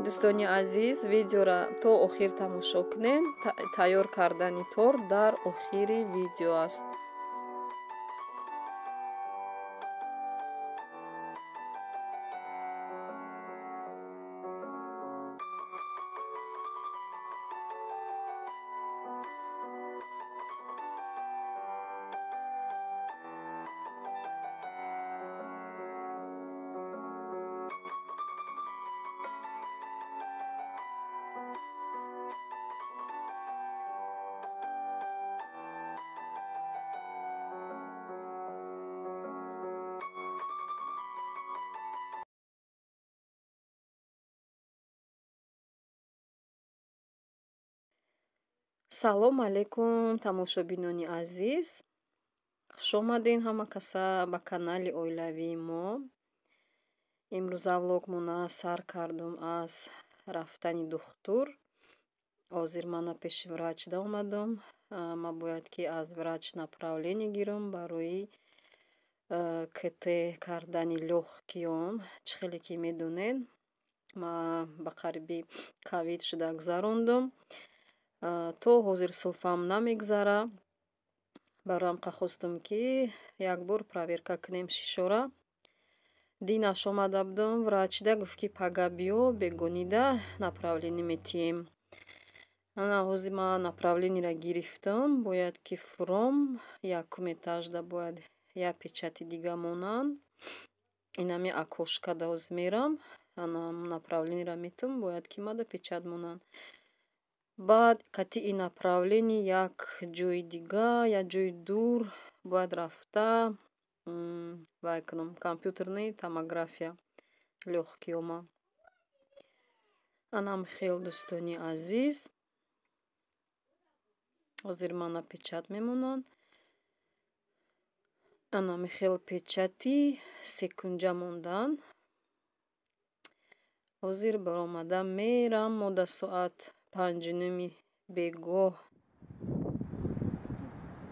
Дӯстони азиз, видеоро то охир тамошо кунед. Тайёр кардани торт дар охири видео аст. Салом алейкум, тамошобинони азиз. Хуш омадед ҳама каса ба канали оилавии мо. Имрӯза влогмона сар кардум аз рафтани духтур. Ҳозир мана пеши врачда омадам. Ма бояд ки аз врач направление гирам барои КТ кардани лёгкиём. Чӣ хеле ки медонед, ма ба қариби ковид шуда гузарондум. То ҳозир сулфам намегзара. Бароям хостум ки як бор проверка кунем шишора. Динаш омада будам, врачда гуфт ки пага биё, бегонида направление метиҳем. Ана ҳозир ман направлениеро гирифтам, бояд ки фуром, якум этажда бояд як печати дига монанд. Инами окошкада ҳозир мерам, ана направлениеро метам, бояд ки мада печат монанд. Баъд кати ин направление як ҷои дига, як ҷои дур бояд рафта вай кунам, компютерный томография лёгкиёма. Анам хел, дӯстони азиз. Ҳозир мана печат мемонанд. Анами хел печати секунҷа мондан. Ҳозир баромада мерам. Мо дар соат 5:30 бегоҳ,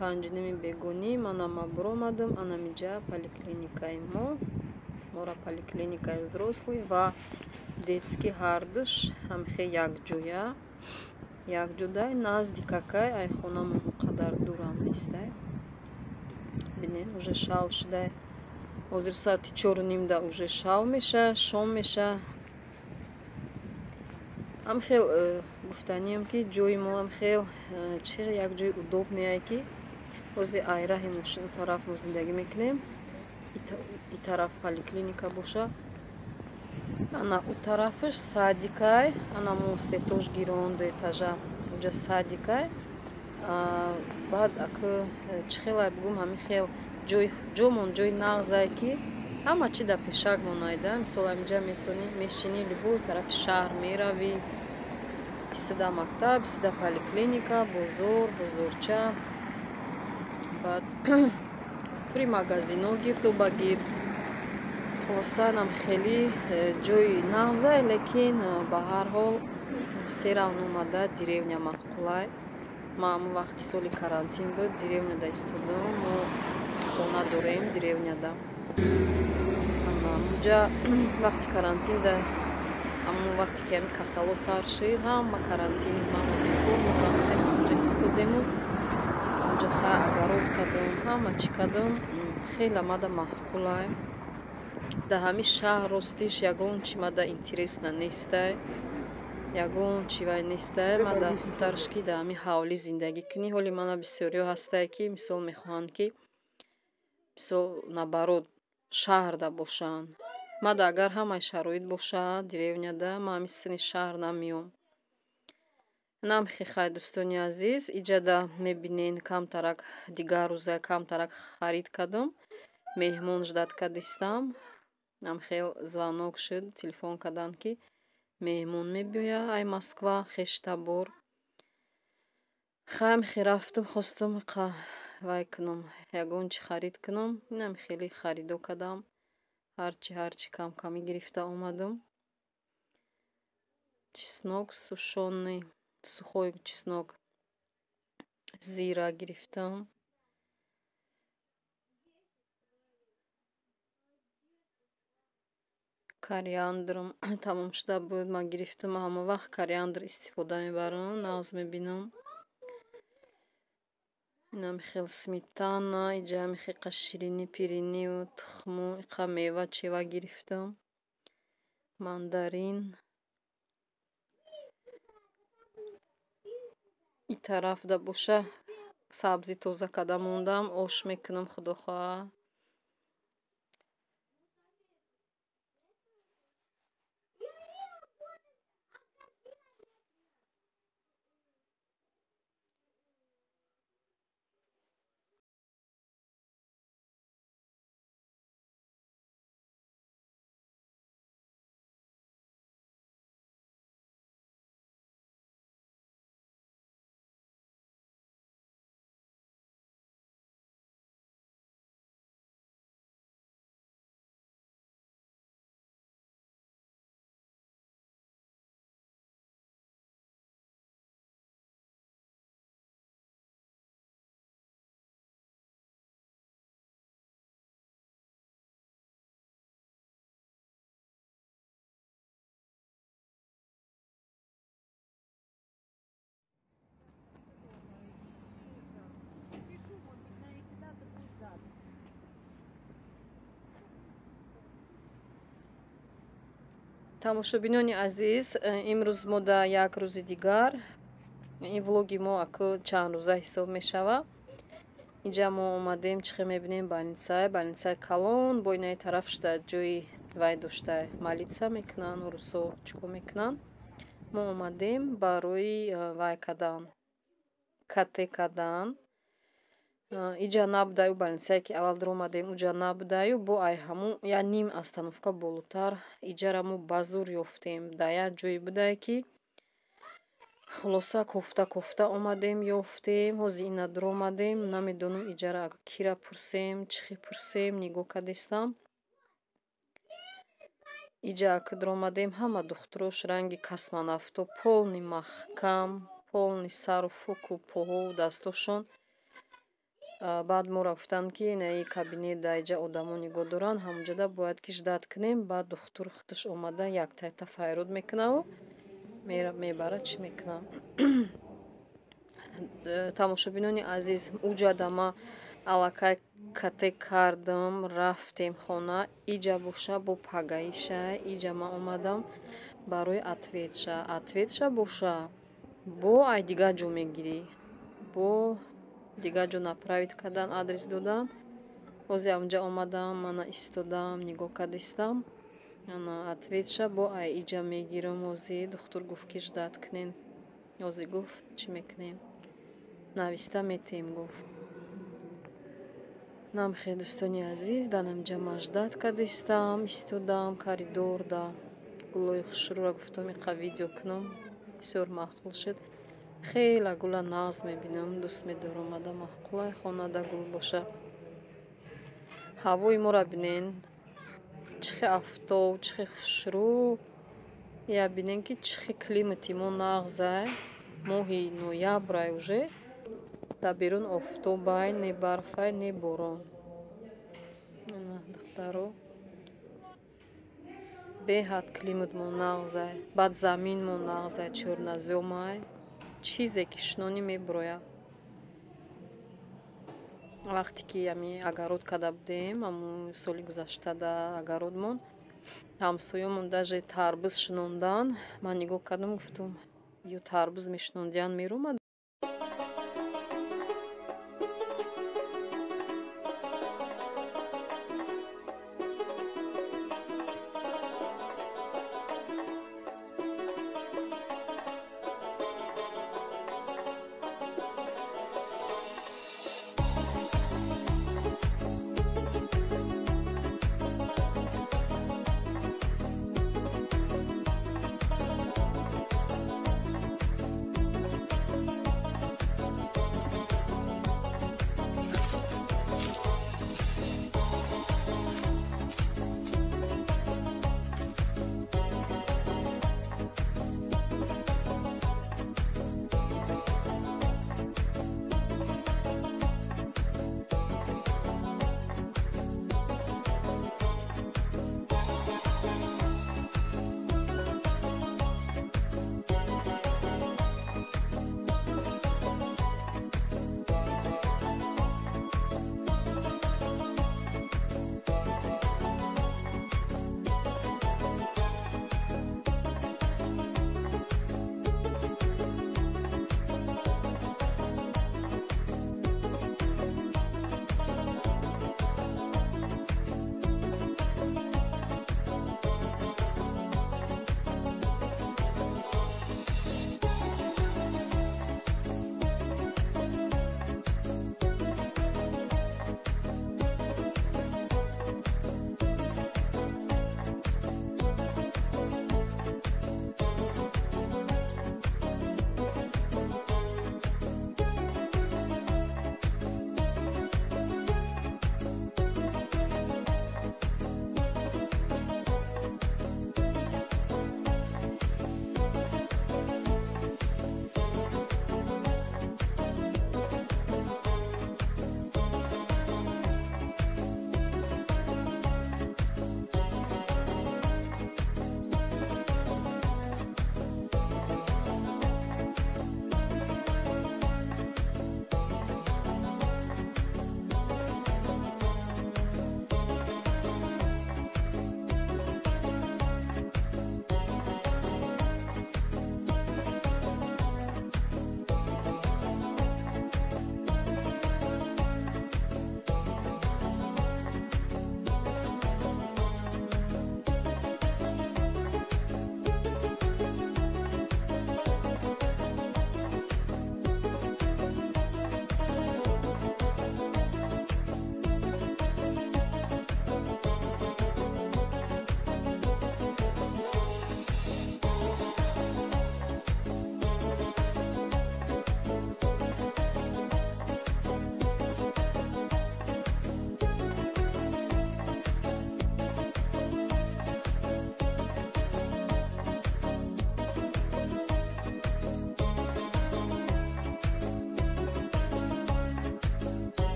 5:30 бегонӣ мана ма баромадам. Анамиҷа поликлиникаи мо. Мора поликлиникаи взрослый ва детский ҳардуш ҳамхе якҷоя. Якҷодай наздикакай, ай хонамон он қадар дурам нестай. Бинед, уже шав шудай. Ҳозир соати 4:30 да уже шав меша, шом меша. Ҳамхел гуфтанием ки ҷои мо ҳамхел чи як ҷои удобное ки ҳозир ай раҳи мошин тараф мо зиндагӣ мекунем. И тараф поликлиника боша. Ана у тарафаш садикай, ана мо светош гирон ду этажа уҷа садикай. Баъд аку чӣ хелай бугум, ҳамин хел ҷомон ҷои нағзае ки ҳама чи дар пешак монайда. Мисол ҳаминҷа метавонӣ мешинӣ, любой тарафи шаҳр меравӣ. Исида мактаб, исида поликлиника, бозор, бозорча. Баъд пури магазино гирду ба гирд. Хулосанам хеле ҷои нағзае, лекин ба ҳар ҳол серавн омада деревня маъқулай. Ман ҳамон вақти соли карантин буд, деревняда истодам. Мо хона дорем деревняда. Ҳамонҷа вақти карантинда, ҳамон вақте ки ҳамин касало сар шид, ҳама карантин, ҳама бекор, мо рафтем ҳамонҷа истодему. Ҳамонҷа хай огород кардам, ҳама чӣ кардам, хеле мада маъқулай. Дар ҳамин шаҳр ростиш ягон чи мада интересна нестай, ягон чи вай нестай. Мада хубтарш ки дар ҳамин ҳавлӣ зиндагӣ кунӣ. Ҳоли мана бисёриҳо ҳастае ки мисол мехоҳанд ки мисол наоборот шаҳрда бошанд. Мада агар ҳамаи шароит бошад деревняда, ман ҳамин синни шаҳр намеём. Намхи хай, дӯстони азиз, иҷада мебинен камтарак дигар рӯза камтарак харид кардам. Меҳмон ждать кардистам. Намхел звонок шуд, телефон карданд ки меҳмон мебиёяд ай Москва, хештабор. Хай амхе рафтам, хостам вай кунам, ягон чи харид кунам. Инам хеле харидо кардам. Ҳарчи кам-камӣ гирифта омадам. Чеснок сушёный, сухой чеснок, зира гирифтам. Кориандрам тамом шуда буд, ман гирифтам. Ҳама вақт кориандр истифода мебарам, нағз мебинам. Инам хел сметана, иҷа ҳами хеқа ширинӣ пиринию тухму иқа мева чева гирифтам. Мандарин. И тарафда боша сабзӣ тоза карда мондам, ош мекунам, худо хоҳа. Тамошобинони азиз, имрӯз мо дар як рӯзи дигар, ин влоги мо аку чанд рӯза ҳисоб мешавад. Инҷа мо омадем, чӣ хел мебинем, больницае, больницаи калон, бо инаи тарафш дар ҷои вай дошта молитса мекунанд, урусо чӣ кор мекунанд. Мо омадем барои вай кардан, КТ кардан. Иҷа набудаю больницае ки аввал даромадем, уҷа набудаю, бо ай ҳамун як ним остановка болотар иҷара мо ба зур ёфтем. Дар як ҷое будае ки хулоса кофта кофта омадем, ёфтем. Ҳозир ина даромадем, намедонам иҷара кира пурсем, чӣ хел пурсем, нигоҳ кардестам. Иҷа ака даромадем, ҳама духтурош ранги космонавто, полни маҳкам, полни сару фуку поҳову дастошон. Баъд моро гуфтанд, ки инаи кабинет дар иҷа одамо нигоҳ доранд, ҳамонҷода бояд ки ждать кунем. Баъд духтур худаш омада яктайта файрод мекунаву мебарад, чӣ мекунам. Тамошобинони азиз, уҷада ма аллакай КТ кардам, рафтем хона. Иҷа боша бо пагаиша, иҷа ма омадам барои ответша. Ответша боша бо ай дигар ҷо мегирӣ, бо дигар ҷо направить кардан, адрес додан. Ҳозир ҳамонҷа омадам, мана истодам, нигоҳ кардистам. Ана ответша бо ай иҷа мегирам. Ҳозир духтур гуфт, ки ждать кунем. Ҳозир гуфт, чӣ мекунем, нависта метем, гуфт. Намхе дӯстони азиз, дар ҳаминҷа ман ждать кардистам, истодам коридорда. Гулои хушрӯро гуфтам иқа видео кунам, бисёр маъқул шуд. Хеле гула нағз мебинам, дӯст медорам, ада маъқулай хонада гул боша. Ҳавои моро бинен, чӣ хел афтоб, чӣ хел хушрӯ. Я бинен, ки чӣ хел климати мо нағзай. Моҳи ноябрай уже дар берун офтобай, не барфай, не борон. Ана духтаро, беҳад климатмо нағзай, баъд заминмо нағзай, чёрнозёмай, чизе ки шинонӣ мебурояд. Вақте ки ами огород карда будем, ҳамун соли гузашта дар огородмон ҳамсоёмон даже тарбуз шинондан, ман нигоҳ кардам, гуфтам, ё тарбуз мешинондиян меромад.